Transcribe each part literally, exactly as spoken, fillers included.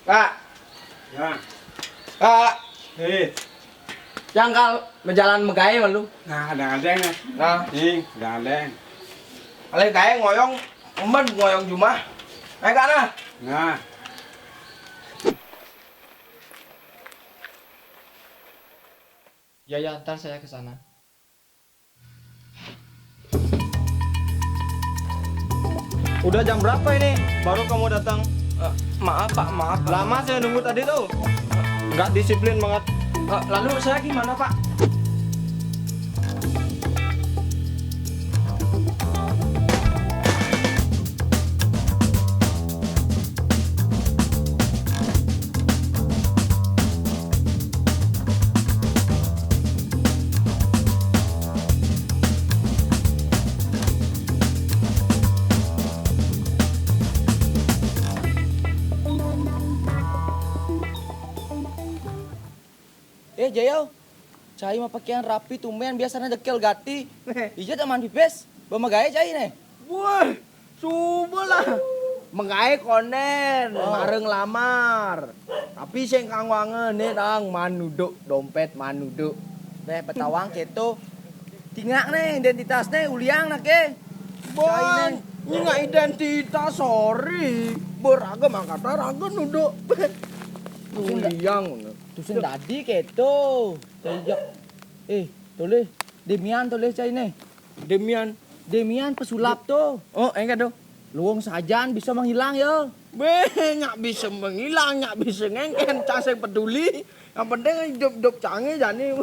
Kak. Ya. Kak. Eh. Jangkal majalan magaé malu. Nah, ada-ada ya. Nah. Nih, ada-ada. Alé gaé ngoyong, emben ngoyong jumah. Ayo, Kak, nah. Nah. Ya, ya, ntar saya ke sana. Udah jam berapa ini? Baru kamu datang? Eh, maaf, Pak, maaf, Pak. Lama saya nunggu tadi tuh. Nggak disiplin banget. Eh, lalu saya gimana, Pak? Eh, Jaya, cai mah pakaian rapi, tumben, biasanya dekel gati. Ijat aman pipis, bamagaé cai né. Wah, coba lah. Magaé konden, oh, mareng lamar. Tapi sing kangwangen né dang manuduk, dompét manuduk. Beh, petawang kéto. Tingak né, identitas né, uliang nak ké. Bang, nyingak identitas, sorry. Beragam angkatan, ragam nuduk. Uliang ngono. Tuh sing dadi kéto. Cai jak. Eh, tulis. Demian tulis cai né. Demian. Demian pesulap tuh. Oh, enggak dong. Luwung sajan bisa menghilang ya. Beh, nyak bisa menghilang, nyak bisa ngengken, cang sing peduli. Yang penting hidup-hidup cangé jani.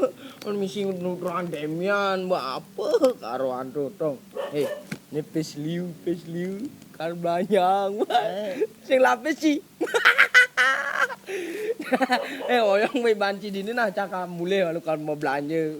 Misi nuturan Demian, mbak apa karo anu tong. Eh, ini pis liu, pis liu, kar belanjang. Eh. Sing lapis sih. Eh, oyong wé banci dini nah cakap mulai lalu kan mau belanja.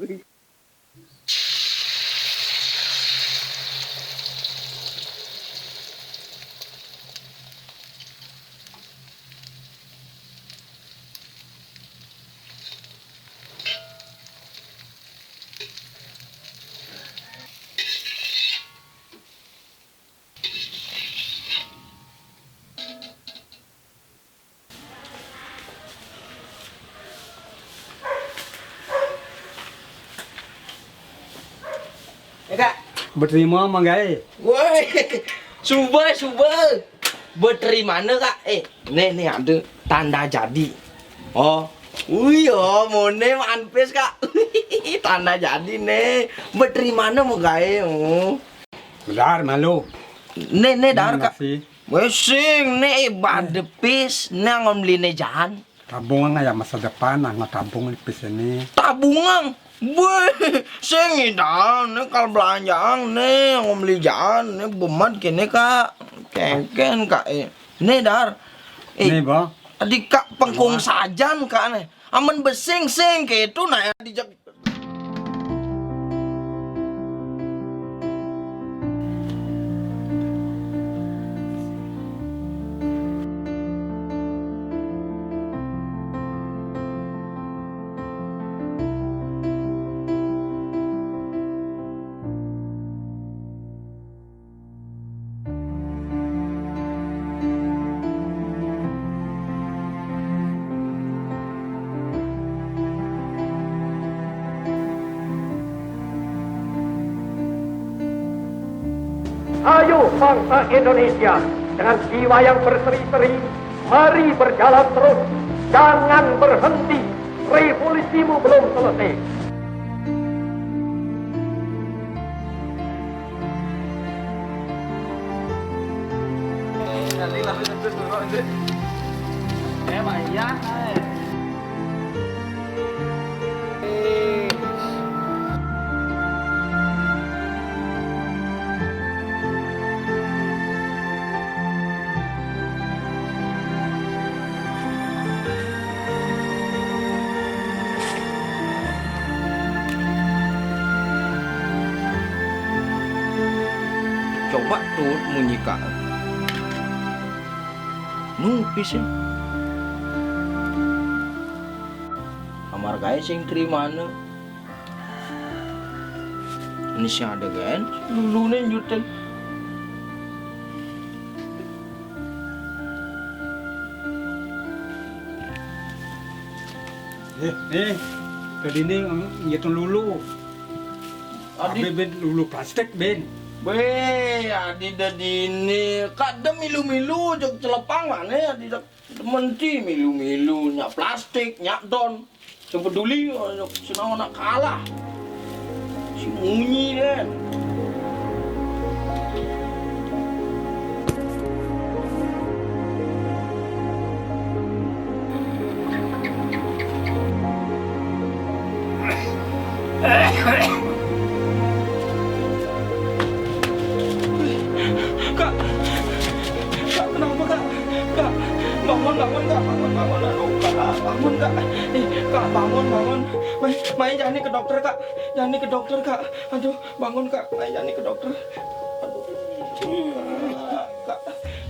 Eh, Kak. Beterima manggaé. Woi, suba, suba. Beterimana, Kak? Eh, nih, nih ada tanda jadi. Oh, wih, oh, moné manpis, Kak. Tanda jadi nih. Beterimana manggaé? Oh. Bentar, malu. Nih, nih, dar, Kak. Wes sing né, eh, badepis, né anggon beliné jahan. Tabungan ya masa depan, anggon tabung pis ini. Tabungan? Weh, sing idan, né kal belanjaan, né anggon beli jahan, né bemat kéné, Kak. Kénkén, Kak, eh. Né, dar. Eh, né, Bang. Adi, Kak, pengkung sajan, Kak, né. Amen besing, sing, kéto, nah, dijak Ayo bangsa Indonesia, dengan jiwa yang berseri-seri, mari berjalan terus, jangan berhenti, revolusimu belum selesai. Coba tuh munyi, Kak. Nu pis. Kamar gaé sing terimana. Ini sing ada kan? Luluné jutek. Eh, nih, tadi nih ngitung lulu. Adi, Abi, bin, lulu plastik, bin. Be, adi da dini, Kak, da milu-milu, jok celepang mana, adi da menti milu-milu, nyak plastik, nyak don. Sing peduli, nyak sinawan nak kalah. Si munyi, den. Kak, Kak, kenapa, Kak? Kak, bangun, bangun, Kak, bangun, bangun. Aduh, Kak, bangun, Kak. Eh, Kak, bangun, bangun. Mai, mai, jangan ke dokter, Kak. Jangan ke dokter, Kak. Aduh, bangun, Kak. Mai, jangan ke dokter. Aduh, Kak, Kak,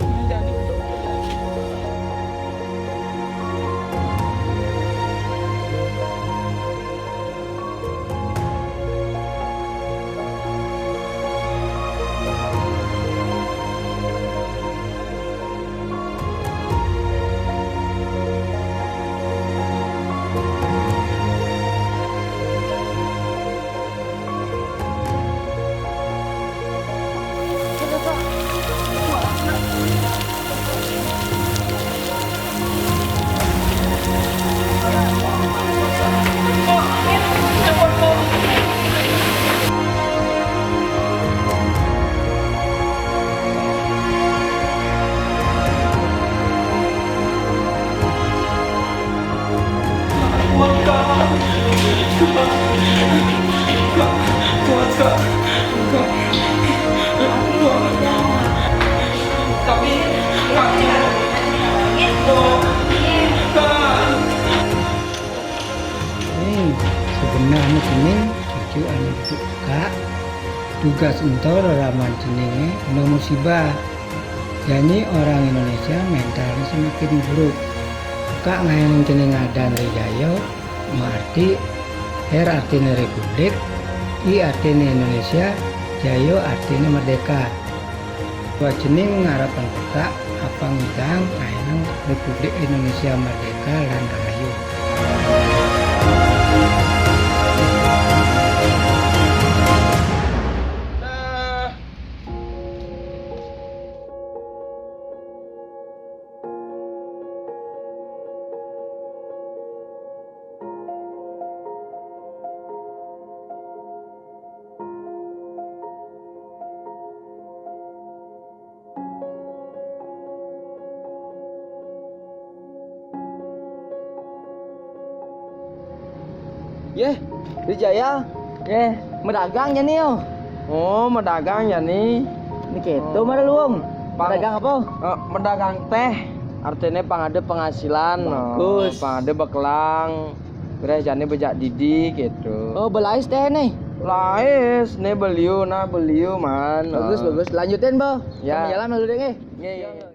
mai, jangan ke dokter. Nih, sebenarnya sini cucu anu duduk, Kak. Tugas ento reraman cening, eh, kena musibah. Jani orang Indonesia mentalnya semakin buruk. Kak, ngayang cening ngadan Ri Jayo, maarti R artinya republik, I artinya Indonesia, Jayo artinya merdeka. Buat cening ngarapan peka, apang idang, aenang Republik Indonesia merdeka lan rahayu. Yeh, Rijaya. Yeh, medagang jani yo. Oh, medagang jani. Ni keto mara luung. Pang- Medagang apa? Eh, medagang teh. Artinya pang ada penghasilan, no. Bagus. Pang ada bekelang. Terus jani bejak didi gitu. Oh, belais teh nih. Lais, nih beliu, nah beliu, man. Bagus, eh, bagus. Lanjutin, Bo. Ya. Kami jalan dulu deh, nih. Iya, iya.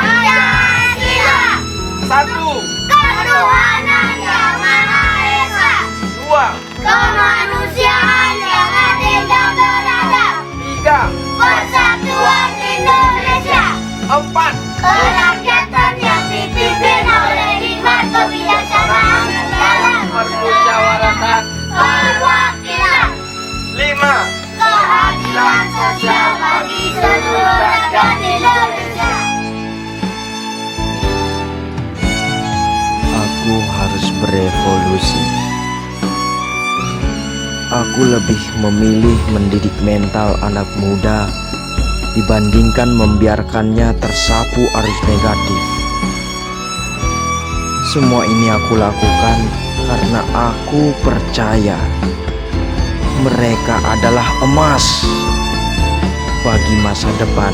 Pancasila. Satu. Ketuhanan Yang Maha Esa. Dua. Kemanusiaan yang adil dan beradab. Tiga. Persatuan Indonesia. Empat. Kerakyatan yang dipimpin oleh hikmat kebijaksanaan dalam permusyawaratan perwakilan. Lima. Keadilan sosial bagi seluruh rakyat Indonesia. Aku harus berevolusi. Aku lebih memilih mendidik mental anak muda dibandingkan membiarkannya tersapu arus negatif. Semua ini aku lakukan karena aku percaya mereka adalah emas bagi masa depan